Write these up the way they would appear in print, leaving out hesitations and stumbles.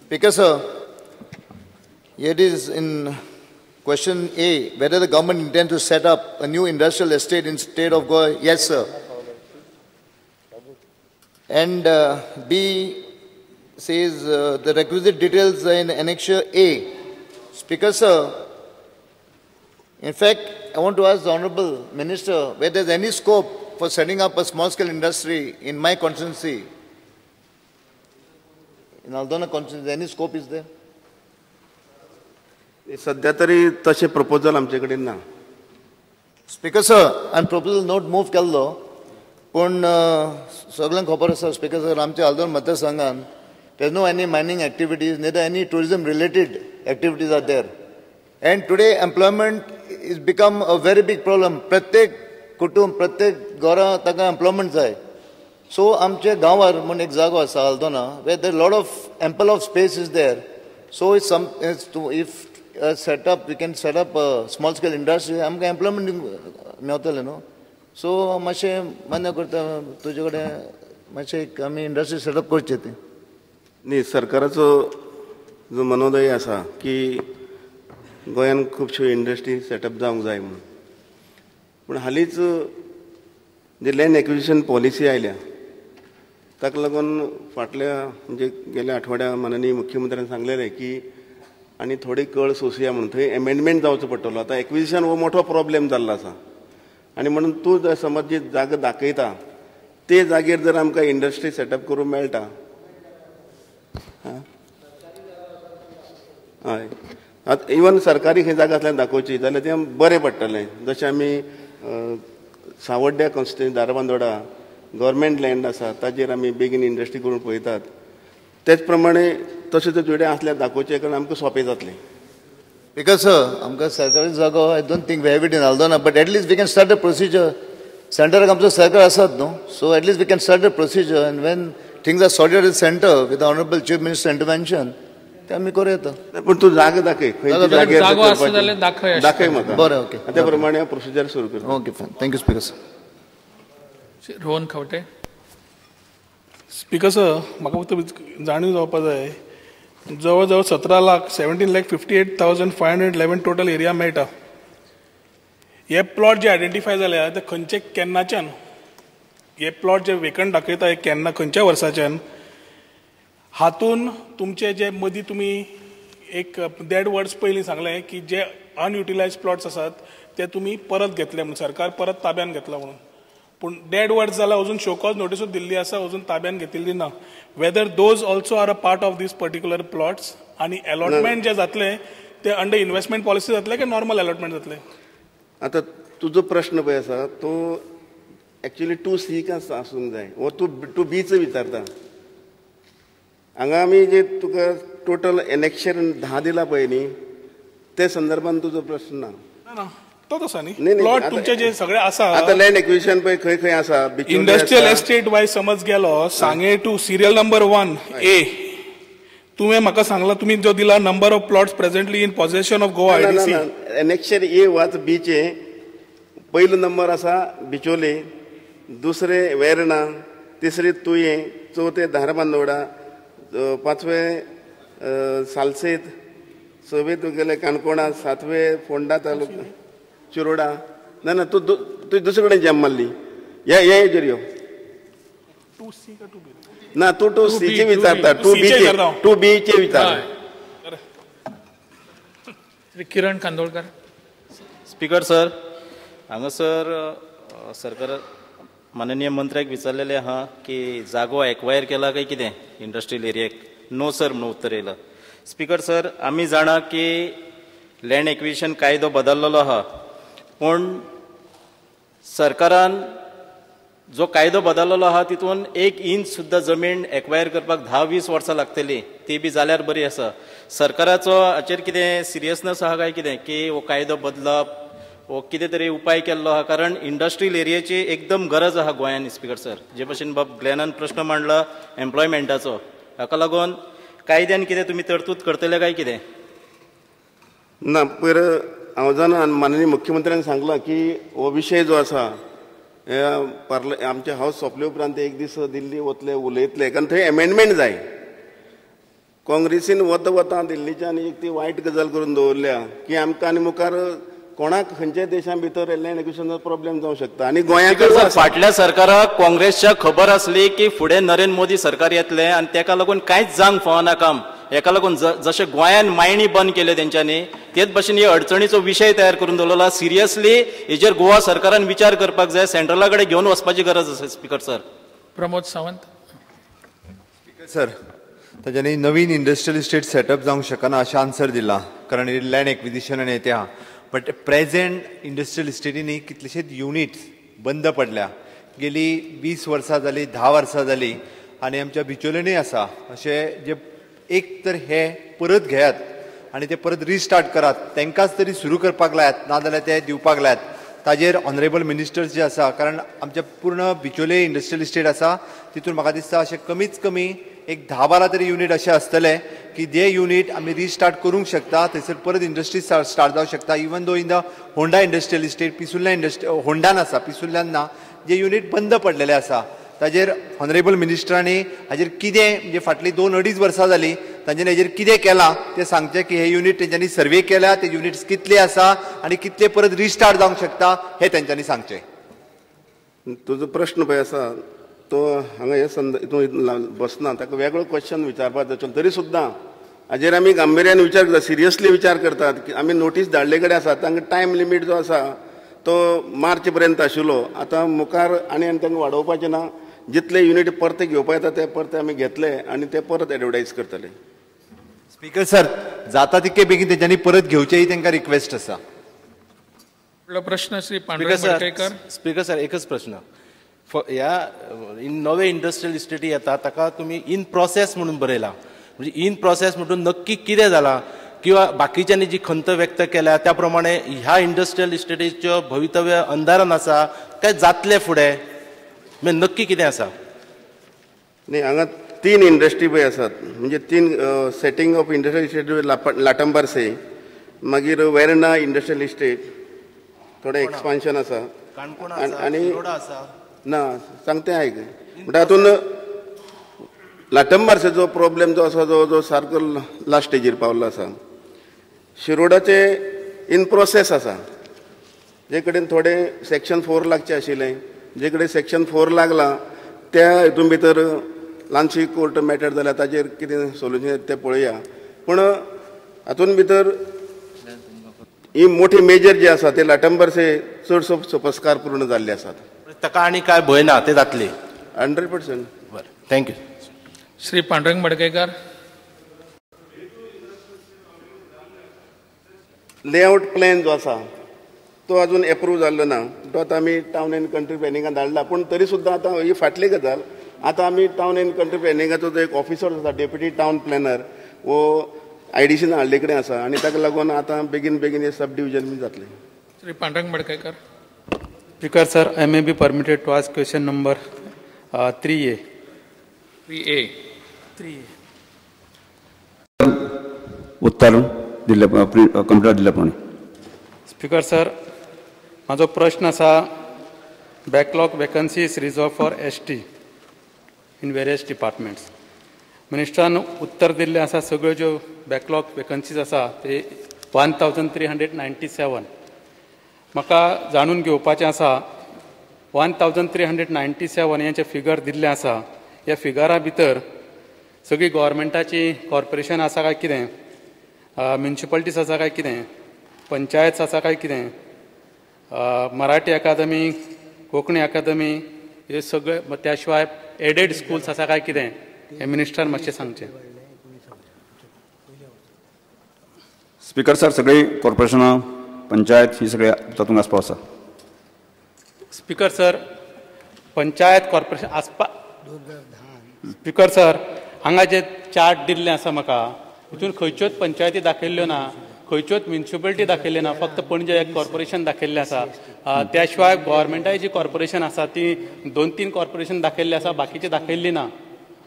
Speaker sir, it is in question A, whether the government intends to set up a new industrial estate in state of Goa. Yes, sir. And B says the requisite details are in Annexure A. Speaker sir, in fact, I want to ask the Honorable Minister whether there is any scope for setting up a small-scale industry in my constituency. In Aldona constituency, any scope is there? सध्या तरी तशें proposal आमचे कडेन ना. Speaker sir, आनी proposal note move केल्लो, पूण सगळ्यांक खबर आसा स्पीकर सर, आमच्या आल्दोन मतदारसंघान there no any mining activities, neither any tourism related activities are there. And today employment is become a very big problem. प्रत्येक कुटुंब, प्रत्येक घरां तांकां एम्प्लॉयमेंट जाय. सो आमच्या गांवार म्हूण एक जागो आसा Aldona, where there lot of ample of space is there. So it's some if set up, we can set up a small scale industry, आमकां एम्प्लॉयमेंट मेवतलें न्हू. सो मातशें मान्य करता तुजे कडेन, मातशें एक आमी इंडस्ट्री सेटअप करची ती. न्ही, सरकाराचो जो मनोदय आसा की गोंयान खुबश्यो इंडस्ट्री सेटअप जावंक जाय म्हणून, पूण हालींच जे लँड एक्विजिशन पॉलिसी आयल्या ताका लागून फाटल्या म्हणजे गेल्या आठवड्या माननीय मुख्यमंत्र्यान सांगलेलें की आनी थोडी कळ सोंसया म्हणून थंय एमेंडमेंट जावचो पडटलो. आतां एक्विजिशन हो मोठो प्रॉब्लेम जाल्लो आसा आनी म्हणून तूं जर समज जी जागा दाखयता ते जागेर जर आमकां इंडस्ट्री सेटअप करूंक मेळटा, हय, आतां इवन सरकारी खंय जागा आसल्यार दाखोवची जाल्यार तें बरें पडटलें. जशें आमी सावड्ड्या कॉन्स्टिट्युएन्सी धारबांदोडा गव्हर्मेंट लँड आसा ताजेर आमी बेगीन इंडस्ट्री करूंक पळयतात, तेच प्रमाणे तशें जर जुडे आसल्यार दाखोवचें कारण आमकां सोंपें जातलें. Because sir, आमकां सरकारी जागो I don't think we have it in Aldona, but at least we can start a procedure. सेंटराक आमचो सरकार आसात न्हू, so at least we can start a procedure and when things are sorted in centre with honourable chief minister intervention ते आमी करूं येता. पूण तूं जागा दाखय, खंयची दाखय म्हाका. बरें, ओके, त्या प्रमाणे प्रोसिजर सुरू करता. Okay, fine, thank you speaker sir. Rohan Khaunte. Speaker sir, म्हाका फक्त जाणीव जावपा जाय, जवळ जवळ 17 लाख 17,58,511 टोटल एरिया मेळटा. हे प्लॉट जे आयडेंटिफाय जाल्या ते खंयचे केन्नाच्यान, हे प्लॉट जे वेकंट दाखयता हे केन्ना खंयच्या वर्साच्यान, हातून तुमचे जे मदीं तुमी एक 1.5 वर्स पयलीं सांगलें की जे अनयुटिलायज प्लॉट्स आसात ते तुमी परत घेतले म्हणून, सरकार परत ताब्यान घेतला म्हणून, पूण 1.5 वर्स जाल्यार अजून शोकॉज नोटिसूच दिल्ली आसा, अजून ताब्यान घेतिल्ली ना. Whether those also are a part of these particular plots आनी अलॉटमेंट जे जातलें ते अंडर इन्व्हेस्टमेंट पॉलिसी जातलें की नॉर्मल अलॉटमेंट जातलें? आतां तुजो प्रश्न पळय आसा तो एक्चुअली 2C आसूंक जाय, वो तूं 2Bचो विचारता. हांगा आमी जे तुका टोटल एनेक्शर 10 दिला पळय न्ही ते संदर्भान तुजो प्रश्न ना. तो तसो न्ही, प्लॉट तुमचे जे सगळे आसा आतां लँड एक्विजिशन पळय खंय खंय आसा, इंडस्ट्रियल एस्टेट वायज समज गेलो सांगे टू सिरियल नंबर 1A, तुवें म्हाका सांगला तुमी जो दिला number of plots presently in possession of Goa IDC. Annexure A वाच बीचे, पयलो नंबर आसा बिचोले, दुसरे वेर्णा, तिसरे तुयें, चवथे धारबांदोडा, पांचवे सालसेत, सवे तुगेले काणकोणा, सातवे फोंडा तालुका शिरोडा. ना ना, तूं तूं दुसरे कडेन जॅम मारली. हे हेजेर यो ना, तूं 2Cचे विचारता, 2Bचे 2Bचे विचार. किरण कांदोळकर. स्पीकर सर, हांगासर सरकार माननीय मंत्र्याक विचारलेलें आहा की जागो एक्वायर केला काय कितें इंडस्ट्रियल एरियेक, नो सर म्हणून उत्तर येयलां. स्पीकर सर, आमी जाणा की लँड एक्विजिशन कायदो बदललेलो आहा, पूण सरकारान जो कायदो बदललेलो आहा तितून 1 इंच सुद्दां जमीन एक्वायर करपाक 10-20 वर्सां लागतली, ती बी जाल्यार बरी आसा. सरकाराचो हाचेर कितें सिरियसनेस आहा काय कितें की हो कायदो बदलप वो कितें तरी उपाय केल्लो आहा, कारण इंडस्ट्रियल एरियेची एकदम गरज आहा गोंयान. स्पीकर सर, जे भशेन बाब ग्लॅनान प्रश्न मांडला एम्प्लॉयमेंटाचो, हाका लागून कायद्यान कितें तुमी तरतूद करतले काय कितें? ना, पयर हांव जाणा माननीय मुख्यमंत्र्यान सांगलां की हो विशय जो आसा आमचे हावस सोंपले उपरांत एक दीस दिल्ली वतले उलयतले, कारण थंय एमेंडमेंट जाय. काँग्रेसीन वता वता दिल्लीच्यान एक ती वायट गजाल करून दवरल्या की आमकां आनी मुखार कोणाक खंयच्याय देशां भितर लँड एक्विजिशनाचो प्रॉब्लेम जावंक शकता आनी गोंयांत फाटल्या सरकाराक काँग्रेसच्या खबर आसली की फुडें नरेंद्र मोदी सरकार येतलें आनी तेका लागून कांयच जावंक फावना काम. हेका लागून जशें गोंयान मायणी बंद केले तेंच्यांनी तेच भशेन हे अडचणीचो विशय तयार करून दवरला. सिरियसली हेजेर गोवा सरकारान विचार करपाक जाय, सेंट्रला कडेन घेवन वचपाची गरज आसा. Speaker sir. Pramod Sawant. Speaker sir, तांच्यांनी नवीन इंडस्ट्रियल इस्टेट सेटअप जावंक शकना अशें आन्सर दिलां, कारण लँड एक्विजिशन आनी तें आहा. बट प्रेजेंट इंडस्ट्रियल इस्टेटींनी कितलेशेच युनिट्स बंद पडल्या, गेली 20 वर्सां जाली, 10 वर्सां जाली आनी आमच्या बिचोलेनूय आसा. अशें जे एक तर हे परत घेयात आनी ते परत रिस्टार्ट करात, तांकांच तरी सुरू करपाक लायात, नाजाल्यार ते दिवपाक लायात. ताजेर ऑनरेबल मिनिस्टर्स जे आसा, कारण आमच्या पूर्ण बिचोले इंडस्ट्रियल इस्टेट आसा तितून म्हाका दिसता अशें कमीच कमी एक 10-12 तरी युनीट अशें आसतले की जे युनीट आमी रिस्टार्ट करूंक शकता, थंयसर परत इंडस्ट्री स्टार्ट जावंक शकता. Even though in the Honda industrial estate, Pissurlem industry होंडान आसा, पिसुर्ल्यान ना, जे युनीट बंद पडलेले आसा ताजेर ऑनरेबल मिनिस्टरांनी हाजेर कितें म्हणजे फाटलीं 2-2.5 वर्सां जालीं तांच्यांनी हाजेर कितें केलां तें सांगचें की हे युनीट तेंच्यांनी सर्वे केल्या, ते युनिट्स कितले आसा आनी कितले परत रिस्टार्ट जावंक शकता हें तेंच्यांनी सांगचें. तुजो प्रश्न पळय आसा तो हांगा हे संद हितून बसना, ताका वेगळो क्वेश्चन विचारपाक जाय. तरी सुद्दां हाजेर आमी गांभिर्यान विचार करतात, सिरियसली विचार करतात की आमी नोटीस धाडले कडेन आसा, तांकां टायम लिमीट जो आसा तो मार्च पर्यंत आशिल्लो, आतां मुखार आनी आनी तांकां वाडोवपाचें ना. जितले युनिट परते घेवपा येता ते परते आमी घेतले आनी ते परत एडवर्टायज करतले. स्पीकर सर, जाता तितके बेगीन तेंच्यांनी परत घेवचें ही तांकां रिक्वेस्ट आसा. प्रश्न श्री पांडुरंग मडकयकर. स्पीकर सर, एकच प्रश्न. ह्या नवे इंडस्ट्रियल इस्टेटी येता ताका तुमी इन प्रोसेस म्हणून बरयला, म्हणजे इन प्रोसेस म्हणून नक्की कितें जालां किंवा बाकीच्यांनी जी खंत व्यक्त केल्या त्या प्रमाणे ह्या इंडस्ट्रियल इस्टेटीच्यो भवितव्य अंधारान आसा काय जातलें फुडें, म्हणजे नक्की कितें आसा? न्ही, हांगा 3 इंडस्ट्री पळय आसात, म्हणजे 3 सेटींग ऑफ इंडस्ट्रियल इस्टेट, लाटंबारसे, मागीर वेर्णा इंडस्ट्रियल इस्टेट थोडें एक्सपान्शन आसा, आनी ना सांगते आयक म्हणटा हातून लाटंबारसेचो प्रॉब्लेम जो आसा जो सारको लास्ट स्टेजीर पावल्लो आसा. शिरोडाचे इन प्रोसेस आसा, जे कडेन थोडे सेक्शन 4 लागचे आशिल्लें, जे कडेन सेक्शन 4 लागला त्या हितून भितर ल्हानशी कोर्ट मॅटर जाल्यार ताजेर कितें सोल्युशन येता तें पळोवया. पूण हातून भितर ही मोठी मेजर जे आसा ते लाटंबारसे चडसो सोपस्कार पूर्ण जाल्ले आसात, ताका आनी काय भंय ना, ते जातले 100%. बरें, thank you. Shri Pandurang Madkaikar. Layout plan जो आसा तो अजून एप्रूव जाल्लो ना, तो आतां आमी टावन एंड कंट्री प्लॅनिंगान धाडला. पूण तरी सुद्दां आतां ही फाटली गजाल, आतां आमी टावन एंड कंट्री प्लॅनिंगाचो जो एक ऑफिसर आसा, डेप्युटी टावन प्लॅनर, वो आयडीसीन हाडले कडेन आसा आनी ताका लागून आतां बेगीन बेगीन हे सब डिविजन बी जातलें. Shri Pandurang Madkaikar. Speaker sir, I may be permitted to ask question number 3A. 3A. 3A. उत्तर दिल्ले कंप्युटर दिल्ले प्रमाणे. स्पीकर सर, म्हाजो प्रश्न आसा, backlog vacancies reserve for ST in various departments. मिनिस्टरान उत्तर दिल्लें आसा सगळ्यो ज्यो बॅकलॉग वेकन्सीज आसा ते 1397. म्हाका जाणून घेवपाचें आसा 1397 हें जें फिगर दिल्लें आसा ह्या फिगरा भितर सगळीं गव्हर्मेंटाची कॉर्पोरेशन आसा काय कितें, म्युनिसिपलिटीज आसा काय कितें, पंचायत आसा काय कितें, मराठी अकादमी, कोंकणी अकादमी, हे सगळे, त्या शिवाय एडेड स्कूल्स आसा काय कितें, हें मिनिस्टर मातशें सांगचें. स्पीकर सर, सगळीं कॉर्पोरेशनां, पंचायत ही सगळी तातूंत आसपाव आसा. स्पीकर सर, पंचायत कॉर्पोरेशन आसपा. स्पीकर सर, हांगा जे चार्ट दिल्लें आसा म्हाका हितून खंयच्योच पंचायती दाखयल्ल्यो ना, खंयच्योच म्युनिसिपलिटी दाखयल्ल्यो ना, फक्त पणजे एक कॉर्पोरेशन दाखयल्लें आसा. त्या शिवाय गव्हर्मेंटाची जी कॉर्पोरेशन आसा ती 2-3 कॉर्पोरेशन दाखयल्लें आसा, बाकीचे दाखयल्ली ना.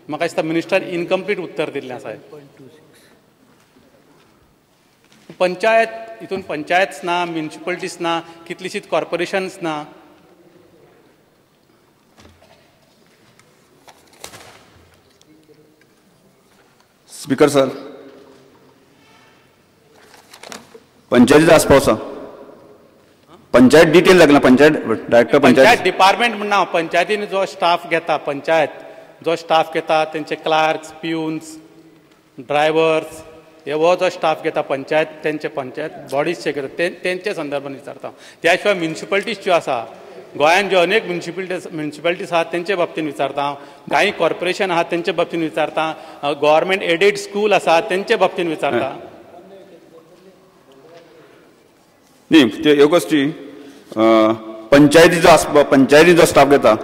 म्हाका दिसता मिनिस्टर इनकम्प्लीट उत्तर दिल्लें आसा. पंचायत हितून पंचायत ना, म्युनिसिपलिटीज ना, कितलीशीच कॉर्पोरेशन्स ना. स्पीकर सर, पंचायतीचो आस्पाव आसा. पंचायत डिटेल लागला, पंचायत डायरेक्टर, पंचायत डिपार्टमेंट म्हणना. पंचायतीन जो स्टाफ घेता, पंचायत जो स्टाफ घेता तेंचे क्लार्क्स, प्यून्स, ड्रायव्हर्स, हे हो जो स्टाफ घेता पंचायत, तेंचे पंचायत बॉडीज जे घेता तेंचे संदर्भान विचारता. त्या शिवाय म्युनिसिपलिटीज ज्यो आसा गोंयांत, ज्यो अनेक म्युनिसिपलिटीज आसात तेंचे बाबतीन विचारता हांव. कांय कॉर्पोरेशन आहात तेंचे बाबतीन विचारता. गव्हर्मेंट एडेड स्कूल आसा तेंचे बाबतीन विचारता. न्ही, ते ह्यो गोश्टी पंचायतीचो पंचायतीचो स्टाफ घेता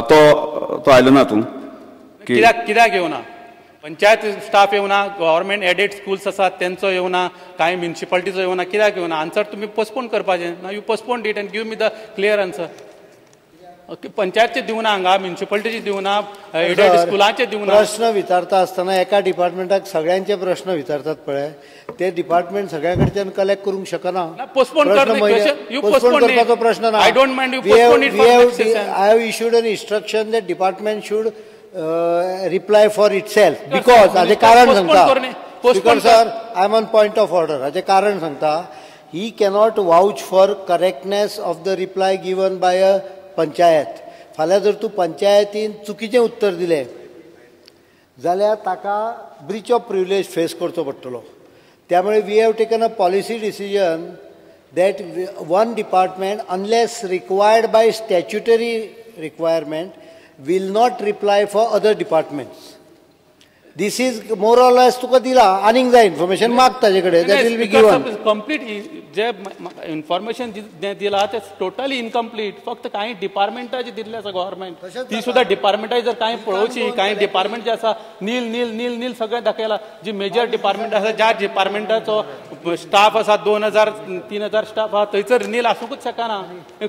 तो तो आयलो ना तूं. कित्याक कित्याक येवना पंचायत स्टाफ येवना, गव्हर्मेंट एडेड स्कूल्स आसात तेंचो येवना, कांय म्युनिसिपालिटीचो येवना, कित्याक येवना? आन्सर तुमी पोस्टपोन करपाचें ना. You postpone it and give me the clear answer. पंचायतचे दिवना हांगा, म्युनिसिपालिटीचे दिवना, एडेड स्कुलाचे दिवना. प्रश्न विचारता आसतना एका डिपार्टमेंटाक सगळ्यांचे प्रश्न विचारतात पळय, ते डिपार्टमेंट सगळ्या कडच्यान कलेक्ट करूंक शकना. पोस्टपोन करपाचो प्रश्न ना. I don't mind you postpone it for next session. I have issued an instruction that department should reply for itself because हाजें कारण सांगता. Speaker sir, I am on point of order. हाजें कारण सांगता, he cannot vouch for correctness of the reply given by a panchayat. फाल्यां जर तूं पंचायतीन चुकीचें उत्तर दिलें जाल्यार ताका ब्रीच ऑफ प्रिविलेज फेस करचो पडटलो. त्यामुळे we have taken a policy decision that one department unless required by statutory requirement will not reply for other departments. This is more or less तुका दिला, आनीक जाय इन्फॉर्मेशन माग ताजे कडेन, that will be given. Complete J information दिला ते totally incomplete. फक्त कांय डिपार्टमेंटाचे दिल्ले आसा गव्हर्मेंट, ती सुद्दां डिपार्टमेंटाची जर कांय पळोवची, कांय डिपार्टमेंट जे आसा नील नील नील नील सगळें दाखयला. जी मेजर डिपार्टमेंट आसा, ज्या डिपार्टमेंटाचो स्टाफ आसा 2000 3000 स्टाफ आसा, थंयसर नील आसूंकच शकना.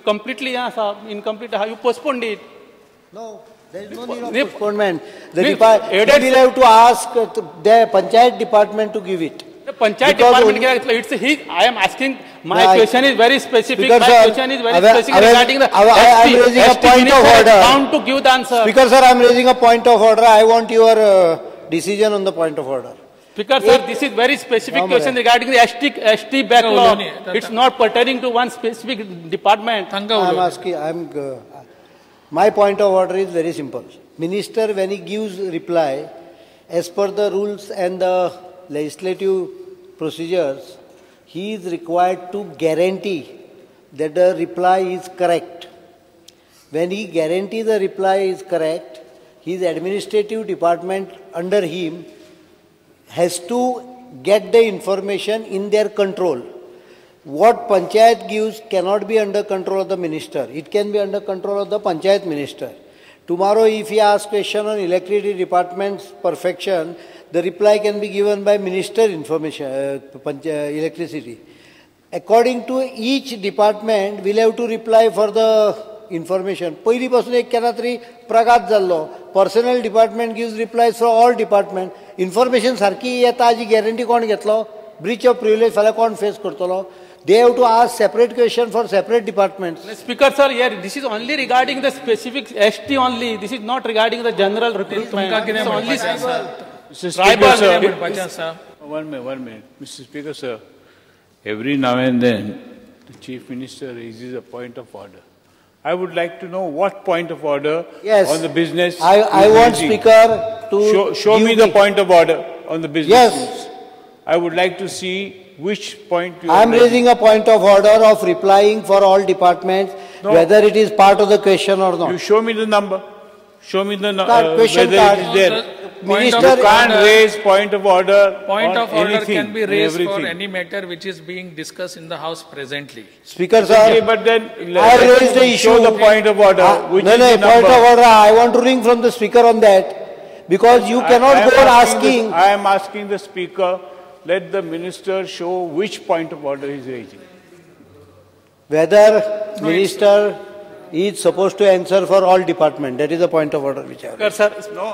कंप्लिटली हें आसा, इनकम्प्लीट आसा. You postpone it. No, there is no need of postponement. The department will have to ask the panchayat department to give it. The panchayat department, it's he. I am asking. My question is very specific. My question is very specific regarding the. I am raising a point of order. Bound to give the answer. Speaker sir, I am raising a point of order. I want your decision on the point of order. Speaker sir, this is very specific question regarding the ST backlog. It's not pertaining to one specific department. I am asking. I am. My point of order is very simple. Minister, when he gives reply, as per the rules and the legislative procedures, he is required to guarantee that the reply is correct. When he guarantees the reply is correct, his administrative department under him has to get the information in their control. What panchayat gives cannot be under control of the minister. It can be under control of the panchayat minister. Tomorrow, if he asks question on electricity department's perfection, the reply can be given by minister information, electricity. According to each department, will have to reply for the information. पयलीं पासून एक केन्ना तरी प्रघात जाल्लो. Personnel department gives replies for all department. Information सारकी येता हाजी गॅरंटी कोण घेतलो? ब्रीच ऑफ प्रिविलेज फाल्यां कोण फेस करतलो? They have to ask separate question for separate departments. Speaker sir, here this is only regarding the specific ST only. This is not regarding the general recruitment. Only Speaker sir, one minute. Mr. Speaker sir, every now and then the Chief Minister raises a point of order. I would like to know what point of order on the business. I want Speaker to show me the point of order on the business. Yes. I would like to see which point you I am raising a point of order of replying for all departments, no, whether it is part of the question or not. You show me the number. Show me the number. Question whether card. It is there. Minister, you can't raise point of order. Point of order anything, can be raised for any matter which is being discussed in the House presently. Speaker sir, okay, but then I raised the issue. Show the point of order. Which no, is the point of order. I want ruling from the speaker on that, because you cannot go on asking. I am asking the speaker. Let the minister show which point of order he is raising. Whether minister is supposed to answer for all department. That is the point of order which I have. Sir, no.